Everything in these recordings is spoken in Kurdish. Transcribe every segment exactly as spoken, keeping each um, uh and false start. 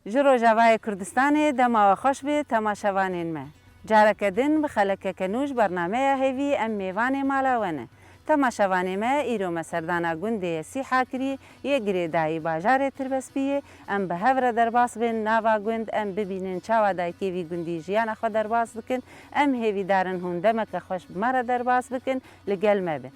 Ji Rojavayê Kurdistanê dema we xweş be temaşevanên me. Careke din bi xelekeke nû ji bernameya hêvî em mêvanê mala we ne. Temaşevanê me, îro me serdana gundê Sîha kirî yê girêdayî bajarê Tirbespiyê. Em bi hev re derbas bên nava gund, em bibînin çawa dayikê vî gundî jiyana xwe derbas dikin. Em hêvîdar in hûn demeke xweş bi me re derbas bikin. Li gel me bin.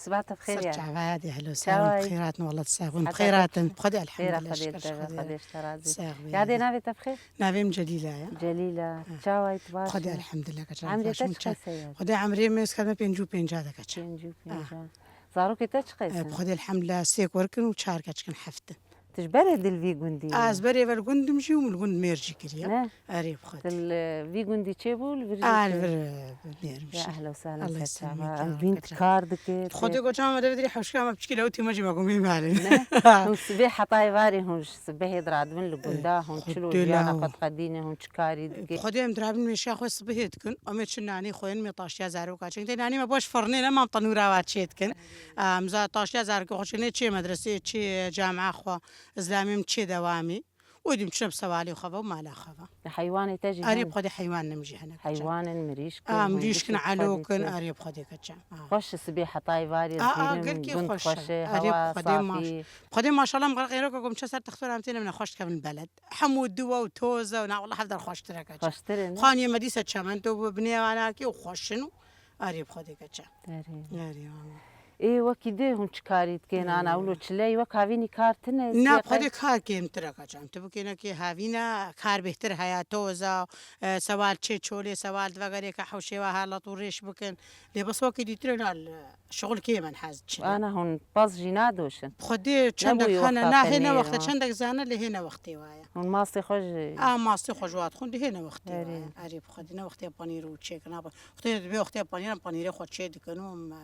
Siba te bi xêr ya. Ser çava ya dê, helo, Çawa sağ olun, yî? Bi xêr hatin, wallah, sağ olun, bi Heta xêr te hatin, bi Xwedê, Xêra elhamdülillah, Xwedê şikir te be, Xwedê. Xwedê ji te razî. Sağ be. Yadê navê te bi xêr? Navê min Celîla ya. Celîla. Ha. Çawa yî, tu baş Xwedê, î? Elhamdülillah, kaçan Emrê baş te min çi ça. Qese ye? Xwedê emrê me, ez xedme pêncî û pênca de kaçan. Pêncî û pênca. Ha. Zarokê te çi qesin? E, bi Xwedê elhamdülillah, sê kur kin û çar keçik in, heft in. Tu ji berê dil vî gundî yî? Ez berê ver gundim jî û min gund mêr jî kiriye. Ne? Erê bi Xwedê. Dil, e, vî gundî çêbû, li vir jî A, li çê- vir, e, mêr Ya jî. Ehla û sahla Ellah ser çava. Em vîn tu kar dikê. Xwedê goça me dev dirî hewşka me piçkî lewtî me jî me gumî malin. Ne? Hûn sibê hetayê varê hûn ji sibehê diradibin li gunda, hûn çilo Xwedê jiyana law. Xwe diqedîne, hûn çi karî dikê? Xwedê em dirabin mêşa xwe sibehê dikin. Em ê çi nanî xwên me taştiya zaroka çin. Tê nanî me boş firnê ne mam tenûra wa çê dikin. Em za taştiya zarokê xwe çinê çê medresê, çê camia xwe. Zlamê min çê dewamî. Û dim çi bi sewalê xwe ve û mala xwe ve. Heywanê te jî Erê hene? Bi Xwedê heywan ne min jî hene. Heywanên mirîşk, A, mirîşk in, elo kin, erê bi Xwedê keçe. A. Xweş sibê hetayê varê A, a, zînim, gelkî gund xweş e. Xweş e, Erê bi hewa Xwedê maş-, safî. Xwedê maşallah min qereq êro ke gom çe ser textor em têne min xweş dikevin beled. Hemû diwa û toz e û na wallah hev der xweştir e keçe. Xweştir e, ne? Xaniyê me dîse çemento bi binê anakî û xweş in û Erê bi Xwedê keçe. Erê. Erê, wallah. Ê, wekî dê hûn çi karî dikên, ana, Ee. wilo çileyî wek havînî kar tine, Na, sê qe- Xwedê kar kêmtir e keçe. Em tu bikêne ki havîna kar bêhtir heye, toza, e, sewal çê çolê, sewal divegerê ke hewşê ve halat û rêş bikin. Lê bes wekî dîtir e, na, şixul kêm in hez çi. Ana hûn pez jî nadoşin. Xwedê çendek Nebûyî hene, wexta na hê ne tenê wexte, wan. Çendek zane lê hê ne wextê waye. Hûn mastê xwe jî A, mastê xwe ji wat xwin dê hê ne wextê Erê. Waye. Erê bi Xwedê ne wextê panîr û çêkirina. Xwedê dibê wextê panîr em panîrê xwe çê dikin û em, e,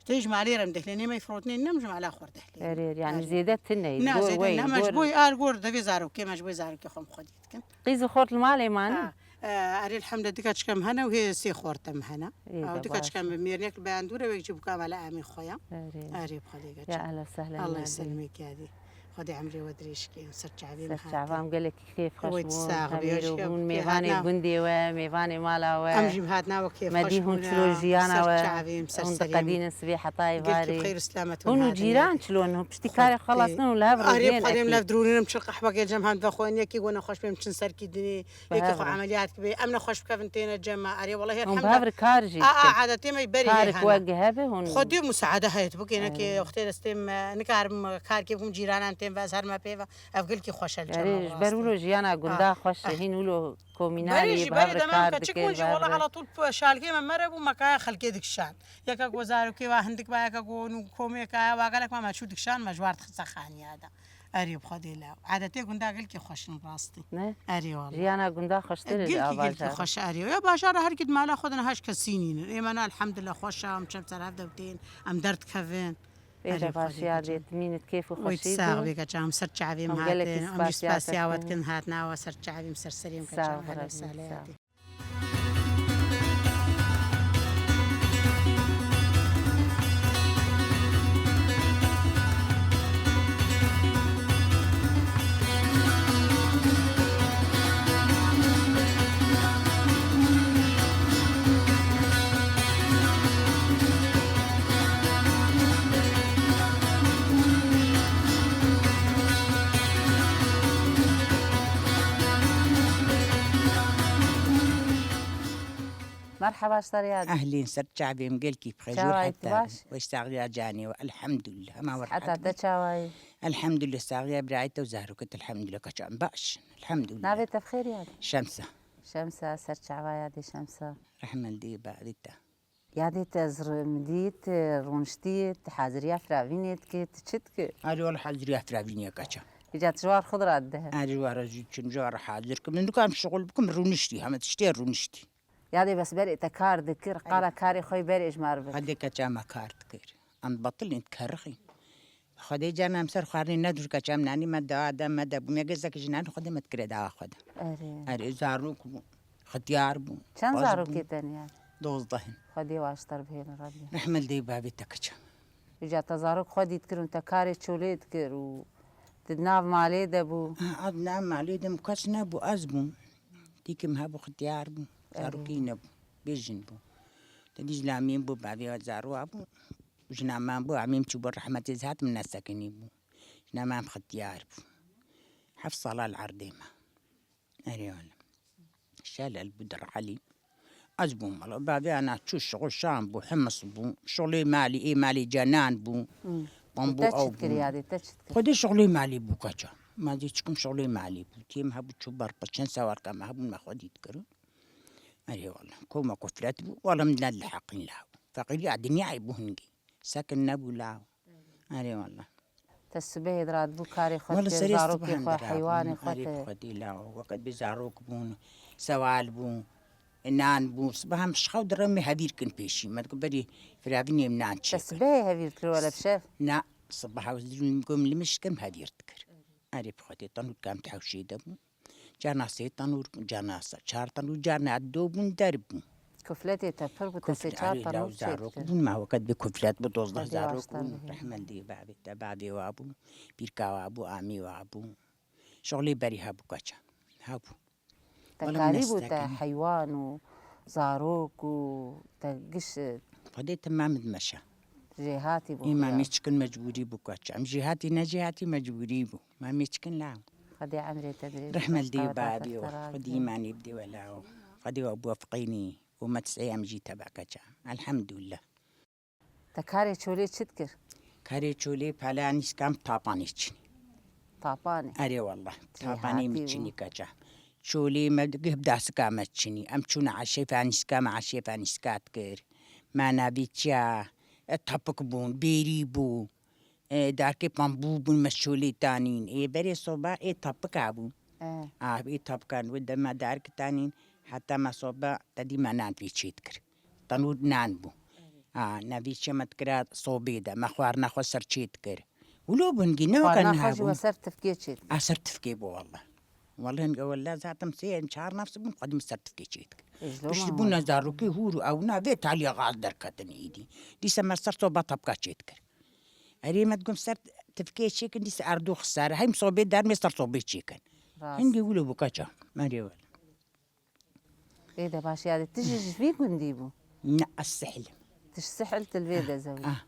tê ji malê re em dehlênê me firotinê nem ji mala xwe dehlênê. Erê, yani Erê. Zêde tine, Ne, gor zêde wey, ne, me ji gor boy, ar gor devê zarokê me ji boy zarokê xwe em xwedî dikin. Qîz û xort li malê man? Ha, e, erê elhamdülillah dika çikem hene û hê sê xortem hene. Ê, Ew de dika baş. Çikem bi mêrnek li beyan dûre wek jî bûka me li amî xwe ya. Erê. Erê bi Xwedê Ya geçe. Ehla sehlen Allah ya. Selimê kerdî. Xwedê emrê we dirêj ke. Ser çavê Ser çavam gelekî kêf xweş bûn. Tevîr bûn. Mêvanê gundê we, mêvanê mala we. Em jî hatna we kêf xweş bûn. Me dî hûn çilo jiyana we. Hûn diqedînin sibê hetayê varê. Hûn û cîran çilo ne? Hûn piştî karê xelastin û li hev rojên. Arê bi Xwedê em lev dirûnin, em çil qehwekê cem hem vexwin, yekî gona xweş bê em çin serkî dinê. Yekî xwe emeliyat kibe, em ne xweş bikevin têne cem me. Erê, welahi elhamdülillah. Hûn bi hev re kar jî dikin. A, a, adetê me berê hê hene. Karik we gihe be hûn. Xwedî musaade heye, tu bikêne ki wextê destê me, nikarim karkê bikim cîranan tên ve, ez her me pê ve. Ev gelkî xweş e li cem me. Erê, ji ber wilo jiyana gunda xweş e, hîn wilo komînarî bi hev re kar dike, bi hev re. Wela ala tûl şalgê me mere bû, me kaya xelkê dikişan. Yekek we zarokê wa hindik ba, yekek we nû komê kaya wa gelek me, me çû dikişan, me ji war dixiste xaniya de. Erê bi Xwedê le. Adetê gunda gelkî xweş in rastî. Ne? Erê wala. Jiyana gunda xweştir e li a bajar. Gelkî xweş e, erê. Ya bajar her kid mala xwe de niha ji kesî nînin. Ê me ne elhamdülillah xweş e, em çem ser hev de tên, em derdikevin. Ê de baş ya dê timînit kêf û xweşî. Wê sax bê keçam ser çavê min hatin. Em jî spasiya we dikin hatina we ser çavê min ser serê min keçam. Helal salê. Merheba, ji te re ya. Ehlîn, ser çavê min gelkî bi xêr. Çawa yî, tu baş? Wê saxiya canê we. Elhamdülillah. Hema we rehet. Siheta te çawa yî? Elhamdülillah, saxiya birayê te û zarokê te, elhamdülillah, kaçan baş. Elhamdülillah. Navê te bi xêr ya? Şemsa. Şemsa, ser çava ya dê Şemsa. Rehmel dê barî te. Yadê te ez ri-, min dît, tu rûniştî, tu haziriya firavînê dikî, tu çi dikî? Erê wala haziriya firavînê keça. Îca tu ji war xwe re dide. Erê ji war re jî çin, ji war re hazir kim. Min dikam şixul bikim, rûniştî, heme tiştê rûniştî. Yadê bes berê te kar dikir, qala karê xwe berê ji me re bir. Xwedê keça me kar dikir. Em batilên dikerixîn. Xwedê carna em ser xwarinê nedur keça em nanî me da, de me de bû. Me gezekî ji nanî Xwedê me dikire dawa xwe de. Erê. Erê, zarok bû, xitiyar bû, Çend zarokê te ne? Dozdeh in. Xwedê waştir bihêle Rebbî. Rehme li dê bavê te keça. Îca te zarok xwe dît kirin, te karê çolê dikir û di nav malê de bû. Ha, di nav malê de min kes nebû, ez bûm. Dîkê min hebû, xitiyar bû. Erê. Zarokî nebû. Bêjin bû. Te dî ji lamiyên bû, bavê zaroa bû. Jina me bû, emîm çûbû rehmetê, zî hat min nesekinî bû. Jina me em xitiyar bû. Heft sala li erdê me. Erê wele. Şelel bû, dir Elî. Ez bûm wele. Bavê ana çû şixul şam bû, himis bû. Şixulê malî, ê malî cenan bû. Hmm. Bambû Te ew çi dikir bû. Yadê, te çi dikir? Xwedê şixulê malî bû keça. Ma zî çikim şixulê malî bû. Têm hebû çû ber çend sewalka me hebûn me xwedî dikirin. Erê wele. Koma kuflet bû. Wele min ne li heqîn law. Feqîriya dinyayê bû hingî. Sekin nebû law. Erê wele. Te sibehê dirat bû karê xwe Wele dikir, serê zarokê sibehan xwe, dirat heywanê bûn, xwe erê te. Xwedî law. Wekî bê zarok bûn, sewal bû, nan bû. Sibehan ji xew diremê hevîr kin pêşî. Me digot berî firavînê min nan çêkir. Te sibehê hevîr dikir wele bi şev? Na, sibeha ez dirim gom li min şikim hevîr dikir. Erê bi Xwedê tenûr kam di hewşê de bû. Carna sê tenûr bûn, carna se-, çar tenûr, carna do bûn, der bûn. Kufletê te pir bû, te sê çar tenûr çêdikir. Kuflet, erê, law zarok bûn, ma wekî bi kuflet bû, dozdeh zarok bûn. Xwedê waştir bihêle. Rehme li dê bavê te, bavê wa bû, pîrka wa bû, amî wa bû. Şixulê berî hebû keça. Hebû. Te karîbû te heywan û zarok û te giş Xwedê te me min dimeşe. Jêhatî bû. Î me mîçkin mecbûrî bû keça. Em jêhatî ne jêhatî mecbûrî bû. Me mîçkin law. Xwedê emrê te dirêj bike. Rehme li dê bavê wa. Xwedî îmanî bidê wela. Xwedê wa biwefiqînî û me tisê em jî tebe keça. Elhemdulillah. Te karê çolê çi dikir? Karê çolê pala nîskam tapanê çinî. Tapanê? Erê wallah. Tapanê min çinî keça. Çolê me digih bi dasika me çinî. Em çûne eşê fanîska me, eşê fanîska dikir. Me navî çiya, e, tapik bûn, bêrî bû. E, darkê pambû bûn, me çolê tanîn. Ê berê soba ê tapika bû. E. A, ê tapikan wê de me dark tanîn. Heta me soba te dî me nan pê çê dikir. Tenûr nan bû. A, nevî çê me dikira sobê de, me xwarina xwe ser çê dikir. Wilo bûn gî ne Xwarina weke xwe niha jî bûn. We ser tifkê çê dikir. A, ser tifkê bû wallah. Wallah hingê wallah zaten sê çar nefs bûn, xwedî min ser tifkê çê dikir. Piştî bûn zarokê hûr û ew na vê talîya gaz derketin êdî. Dîse me ser soba tapka çê dikir. Erê me digot ser tifkê çêkin, dîse erdo xisar. Hem sobê dermê ser sobê çêkin. Rast. Hingê wilo bû keça. Erê wele. Ê de baş yadê. Tu jî ji vî gundî bû? Ne, ez Sihil im. Tu ji Sihil, tu li vê de zewicî. Ah.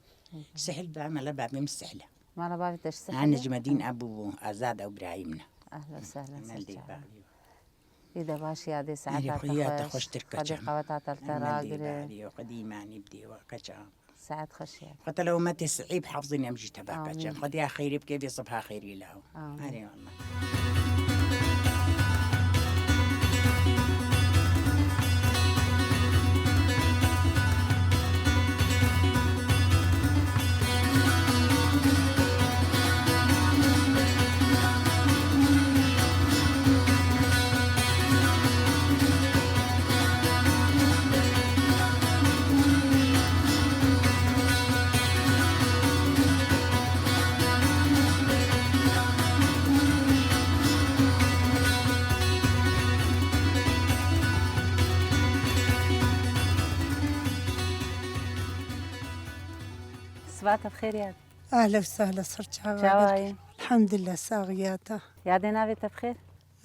Sihil be, mala bavê min Sihil e. Mala bavê te ji Sihil e? Ha, Necmedîn Ebû bû, Azad ew birayê min e. Ehlen sehlen, ser çavan. Ê de baş yadê, saeta te xweş. Xwedê qeweta te li te ragire. Xwedî îmanî bidê we keça. Saet xweş ya. Xwedê li umetê Siîb hafzin em jî tebaka çen. Amîn. Xwedê ya xeyrê bike vê sibha xeyrî law. Amîn. Erê wallah. Siba te bi xêr yad. Ehlen sehlen, ser çava. Çawa yî? Elhamdulillah, saxiya te. Yadê navê te bi xêr?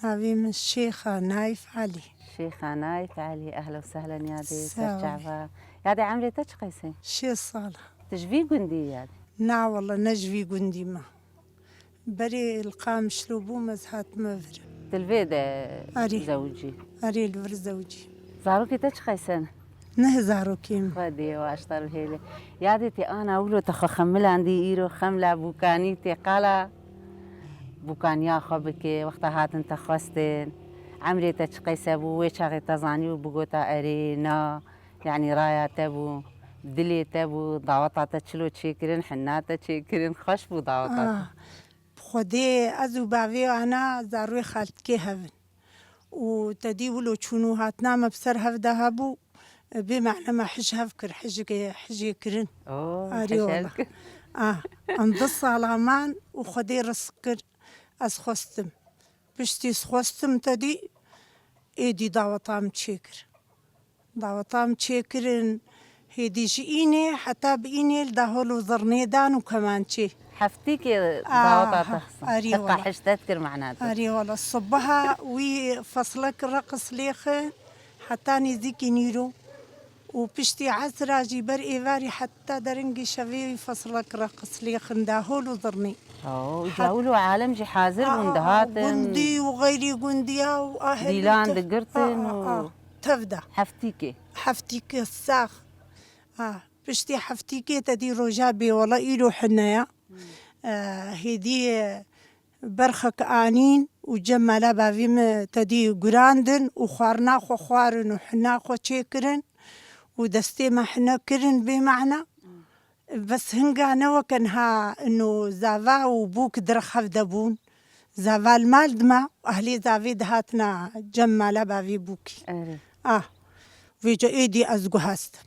Navê min Şêxa Naif Elî. Şêxa Naif Elî, ehlen sehlen yadê, ser çava. Yadê emrê te çi qeys e? Şêst sal. Tu ji vî gundî yadê? Na wallah, ne ji vî gundî me. Berê li Qamişlo bûm, ez hatime vir. Tu li vê de zewicî? Erê, li vir zewicî. Zarokê te çi qeys in? Neh zarokê min. Xwedê waştir bihêle. Yadê tê ana wilo te xwe xemilandî, îro xemla bûkanî tê qala bûkaniya xwe bike, wexta hatin te xwestin. Emrê te çi qeys e bû, wê çaxê te zanî û bigota erê, na, yanî raya te bû. dilê te bû, daweta te çilo çêkirin, hinna te çêkirin, xweş bû daweta te. Ah, bi Xwedê ez û bavê ana zarûyê xaltikê hev in. Û te dî wilo çûn û hatina me bi ser hev de hebû, bê mehne me hij hev kir, hijê, hijê kirin. Oo, Arê hij hev wala. kir. Ah, em du sala man û Xwedê rizq kir, ez xwestim. Piştî ez xwestim te dî, êdî daweta min çêkir. Daweta min çêkirin, hêdî ji înê heta bi înê li dahol û zirnê dan û kemançê. Heftîkê Ah, daweta te xistin. arî Heta wala. hiştet kir mehna te. Arî wala. Sibeha wî feslek reqis lêxin heta nêzîkî nîro. Û piştî esra jî ber êvarî heta deringê şevê wî feslek reqis lêxin dahol û zirnê. Oo, Hat- ca wilo alem jî hazir bûn, Aa, dihatin. gundî û xeyrî gundiya û ahil û Dîlan te-, digirtin aa, û aa, tev de. Heftîkê. Heftîkê sax. Ha, piştî heftîkê te dî roja bê wala îro hine ya. Hmm. Eh, hêdî, eh, berxek anîn û cem mala bavî min te dî gurandin û xwarina xwe xwarin û hina xwe çêkirin û destê me hine kirin bê mehna. Hmm. Bes hinga ne weke niha ino zava û bûk di rexev de bûn. Zava li mal dima, ehlê zavê dihatina cem mala bavê bûkî. Erê. Ah, vêca êdî ez guhestim.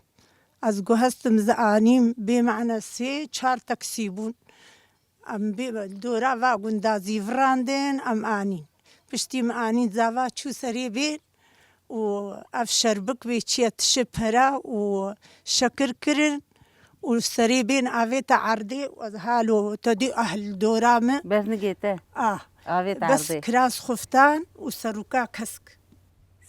Ez guhestim, ez anîm, bê mehna sê, çar taksî bûn. Em bê, li dora va gunda zîvirandin, em anîn. Piştî min anîn zava çû serê bên û ev şerbik bê çiye tişi pere û şekir kirin û serê bên avête erdê û ez halo te dî ehl dora min. Bernigê te. Ah. Avête Bes erdê. kiras xuftan û serûka kesk.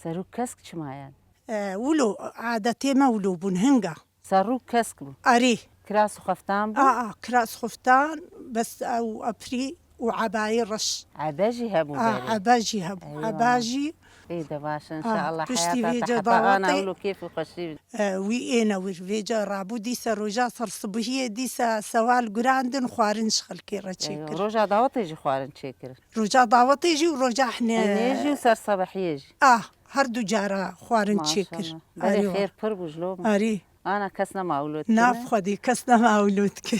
Serûk kesk çima yani? E, wilo, adetê me wilo bûn hinga. Serûk kesk bû. Arî. Kiras û xeftan bû. A, a, kiras xuftan, bes ew eprî û ebayê reş. Ebe jî hebû A, berê. ebe jî hebû. Eywa. Eba jî. Ê de baş, A, inşallah piştî heyata vêca te heta ana dawetê, wilo kêf û xweşî. e, wî êne wir. Vêca rabû dîsa roja sersibihiyê dîsa sewal gurandin xwarin ji xelkê re Eywa. çêkir. Roja dawetê jî xwarin çêkir. Roja dawetê jî û roja hinê. Hinê jî û sersebihiyê jî. A, her du cara xwarin çêkir. Maşallah. Berê Arî wa. xêr pir bû ji lo min. Arî. Ana kes nema wilo dikir. Nav xwedî kes nema wilo dikir.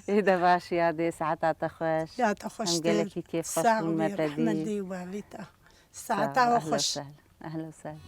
Ê de baş ya dê, saeta te xweş. Ya te Em xweştir. gelekî kêf xweş Sax bûn bî, me te rehmet dî. lê û bavê te. Saeta Sağ ol, we ahla xweş. sahla. Ahla sahla.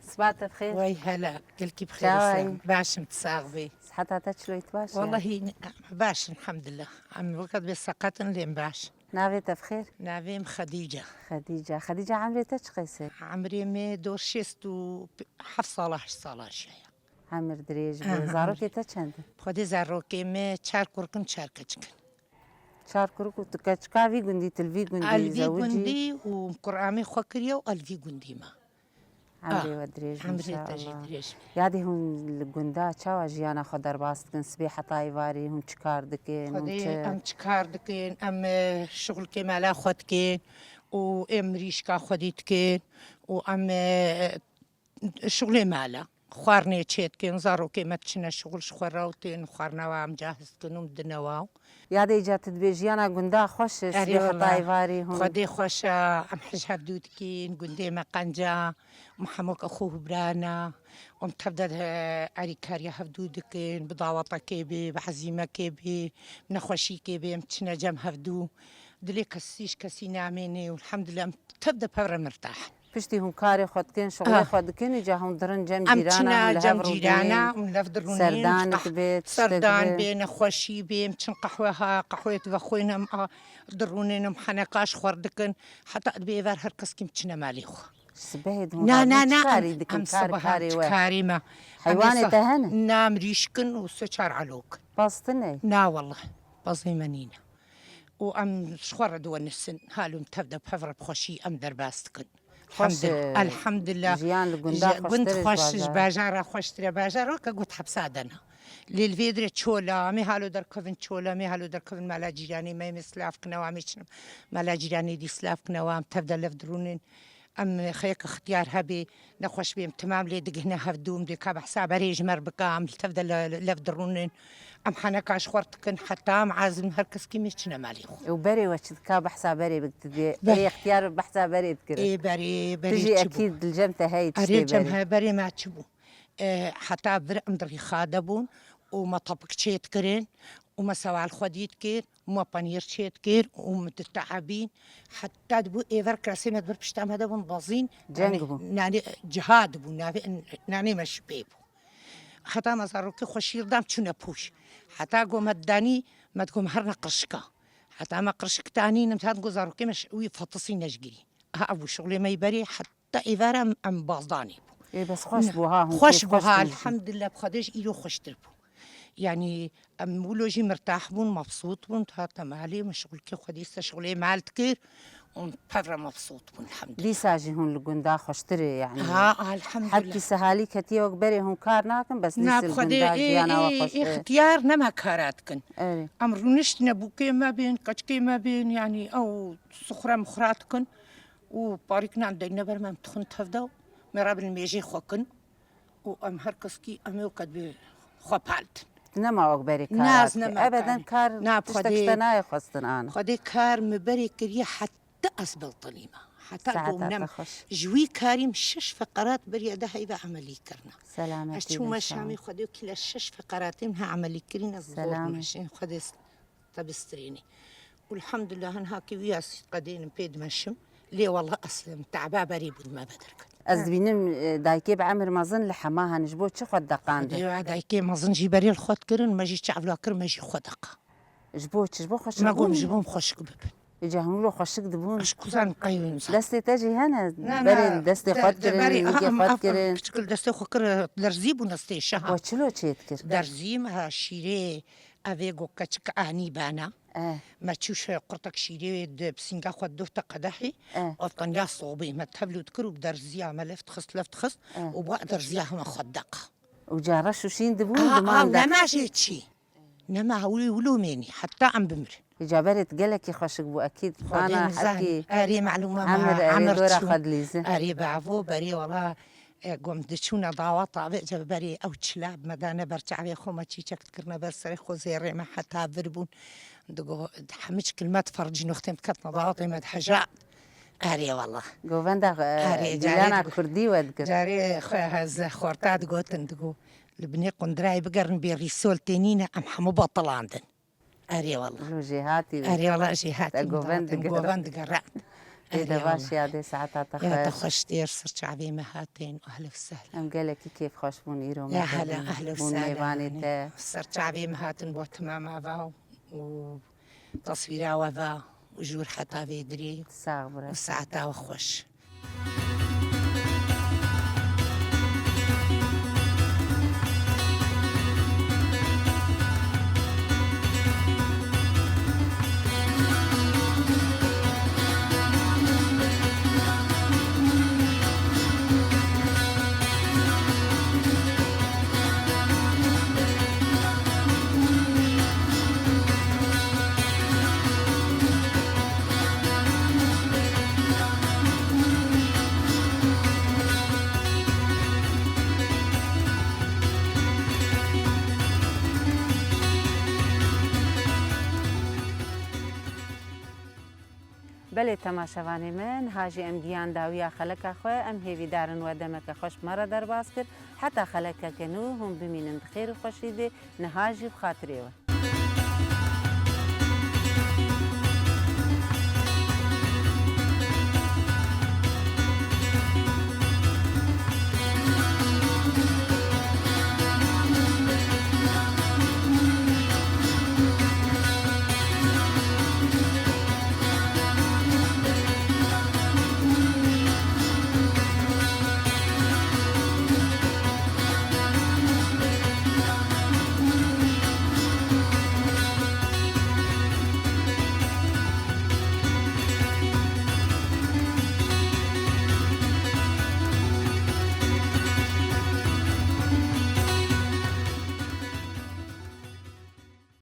Siba te bi xêr. Wey hele, gelkî bi xêr Çawa î? Baş im, tu sax bî. Siheta te çilo yî, tu baş î? Wallahî, baş, elhamdulillah. Em wekî bê seqet in, lê em baş. Navê te bi xêr? Navê min Xedîce. Xedîce. Xedîce, emrê te çi qas e? Emrê min dor şêst û heft sala, heşt sala jî heye. Emir dirêj be. Aha, Zarokê emir. te çend in? Xwedê zarokê min çar kurik in, çar keçik in. Çar kurik û tu keçika vî gundî, tu li vî gundî Ez vî zewicî? gundî û Qur'anê xwe kiriye û ez vî gundî me. Emrê Ah, we dirêj be emrê te jî inşallah. dirêj be. Yadê hûn li gunda çawa jiyana xwe derbas dikin? Sibê heta êvarî hûn çi kar dikin? Hûn Xwedê çi em çi kar dikin? Em, e, şixulkê mela xwe dikin û em mirîşka xwedî dikin û em, e, şixulê mala. Xwarinê çê dikin, zarokê me diçine şixul ji xwe re û tên xwarina we em cahiz dikin û dine we. Yadê îca tu dibê jiyana gunda xweş e, Erê sibê wela. heta êvarî hûn. Xwedê xweş e, em hij hevdû dikin, gundê me qenc e, em hemû ke xwe û bira ne, em tev de, e, erîkariya hevdû dikin, bi dawetekê bê, bi hezîmekê bê, bi nexweşîkê bê, em diçine cem hevdû. Dilê kesî ji kesî namêne û elhamdulillah em tev de pevre mirtah. Piştî hûn karê xwe dikin, şixulê Ah. xwe dikin, îca hûn dirin cem Em cîrana, çine hûn li cem hev cîrana, rûnîn. hûn li hev dirûnîn, Serdanik qeh-, bê, tiştek serdan bê. bê, nexweşî bê, em çin qehwe ha, qehweyê divexwin, em a, dirûnîn, em heneka ji xwe dikin. Heta dibê êvar her kes kî em çine malê xwe. Sibehê de hûn Na, na, na, çi karî em, dikin, em kar sibehan karê çi we? Karî me. Heywanê Em ê te sa-, hene? Na, mirîşk in û sê çar elok. Baz tune? Na, wellah. Bazê me nîne. Û em ji xwe re diwenisin. Hal û tev de pev re bi xweşî em derbas dikin. Xweş, Elhamdül-, e, elhamdülillah. Jiyan li gunda Ji-, gund xweştir e ji xweş, ji bajara. Bajara xweştir e. Bajara weke got hepsa de ne. Lê li vê dirê çola, em ê halo derkevin çola, em ê halo derkevin mala cîranê me, em ê silav kine wa, em ê çin mala cîranê dî silav kine wa, em tev de lev dirûnin. Em xêk ixtiyar hebê, nexweş bê, em timam lê digihne hevdû, em dê ka behsa berê ji me re bika, em li tev de le-, lev dirûnin. Em heneka ji xwe re dikin, heta em azim her kes kî me çine malê xwe. Û berê we çi dika behsa berê bik, tu dê, Ber- ê ixtiyar behsa berê dikirin. Ê berê, Tu berê jî çi bû? Ekîd li cem te heyî Erê tiştê cem berê. he, berê me çi bû? E, heta vir em di rîxa de bûn û me tepik çê dikirin û me sewal xwedî dikir û me penîr çê dikir û me ditehabîn. Heta dibû êver kiresê me di vir pişta me de bûn bazîn. Ceng Nanê, bû. Nanê, cihad bû, navê, nanê me ji pê bû. Heta me zarokê xweşî dam çûne pûş. Heta go me danî, me digo me herine qirşika. Heta me qirşik tanî, em hat go zarokê me ş-, wî fetisîne ji girî. Aha, ev bû şixulê me yî berê, heta êvara em, em bazdanê bû. Ê, bes xweş Ne. bû ha, hûn Xweş kêf bû xweş ha, bûn. Elhamdülillah, bi Xwedê jî îro xweştir bû. Yanî, em wilo jî mirtah bûn, mebsût bûn, hate malê, me şixulkê xwe dîsa şixulê mal dikir, û pevre mebsût bûn, elhamdülillah. Dîsa jî hûn li gunda xweştir ê, yanî. Ha, elhamdülillah. Her kî sehalî ketiye wek berê hûn kar nakin, bes Na, dîsa li bi Xwedê, gunda ê, jiyana ê, we xweş ê, ê. ixtiyar nema kara dikin. Erê. Em rûniştine bûkê me bên, keçikê me bên, yanî ew suxre muxra dikin û parîk nan deyne ber me, em dixwin tev de û me rabin mêjê xwe kin û em her kes kî em ê weke dibê xwe pal din. Nema wek berê kar Naz hatike. Nema Ebeden karî. kar Na, tiştek Xwedê, ji te nayê xwestin ana. Xwedê kar mi berê kiriye heta ez biltilî me. Heta Saeta gom nem te xweş. Ji wî karîm şeş feqerat beriya de heyva emelî kirine. Selametî Ez çûme bin, sağ ol. Şamê Xwedê kile şeş feqeratê min ha emelî kirîne, zor Selamet. meşin Xwedê te bistrînî. Û elhamdulillah, hin hakî wî ya sît qedênim pê dimeşim. Lê wallah eslem, te'ba berî bû dime bedir kir. Ez dibînim, e, dayikê bi emir mezin li hema hene, ji bo çi xwe deqandin? Xwedê ya dayikê mezin jî berê li xwe dikirin, me jî çavla kir, me jî xwe deqa. Ji bo çi? Ji bo xweşik Me got, bûn? ji bo em xweşik bibin. Îca hûn lo xweşik dibûn? Ez kuzan qey wî nizam. Destê te jî hene? Na, Berê na, destê de-, xwe de-, dikirin, berê, nigê aha, xwe aha, dikirin. Piçikil destê xwe kir, derzî bû destê şeha. We çilo çê dikir? Derzî me ha şîrê, Evê go keçik anî bana. Eh. Me çû şe qurtek şîrê di pisînga xwe duh te qedehî. Eh. Û tenya sobî me tevlû dikir û bi derziya me left xist, left xist Eh. û bi derziya hema xwe deq. Û cara şûşîn dibûn Ha, diman ha, de. nema jê çî. Nema hewlê wilo mênî, heta em bimir. Îca berê gelekî xweşik bû, ekîd. Xwedê Ana nizan. herkî Erê malûma emir, ma, erê emir dora çû. xwe dilîzin. Erê bavo, berê wala. E, gom diçûne dawata vê ceberê ew çila bi me dane ber çavê xwe, me çîçek dikirine ber serê xwe, zêrê me heta vir bûn. Digo, hemî çi kilme difercîn wextê em diketine dawatê me diheja. Erê wala. Govenda, e, Erê, dîlana carê digo-, kurdî we dikir. Carê xwe ez xorta digotin, digo, li binê qundirayê bigerin bê rîsol tê nîne, em hemû betilandin. Erê wala. Lo jêhatî bû. Erê wala jêhatî Te bû, govend te digere. govend digere. Tê Erê de baş wala. ya dê saeta te Ya te xweş. xweş têr, ser çavê me hatin, ehlen we sehlen. Em gelekî kêfxweş bûn îro me Ya hela, gelin. ehlen we Bûn sehlen. mêvanê te. Ser çavê me hatin bo timama va û teswîra we va û jûr heta vê dirê Sax bire. û saeta we xweş. Belê temaşevanê me, niha jî em gihan dawiya xeleka xwe, em hêvîdar in we demeke xweş bi me re derbas kir. Heta xelekeke nû hûn bimînin di xêr û xweşî de, niha jî bi xatirê we.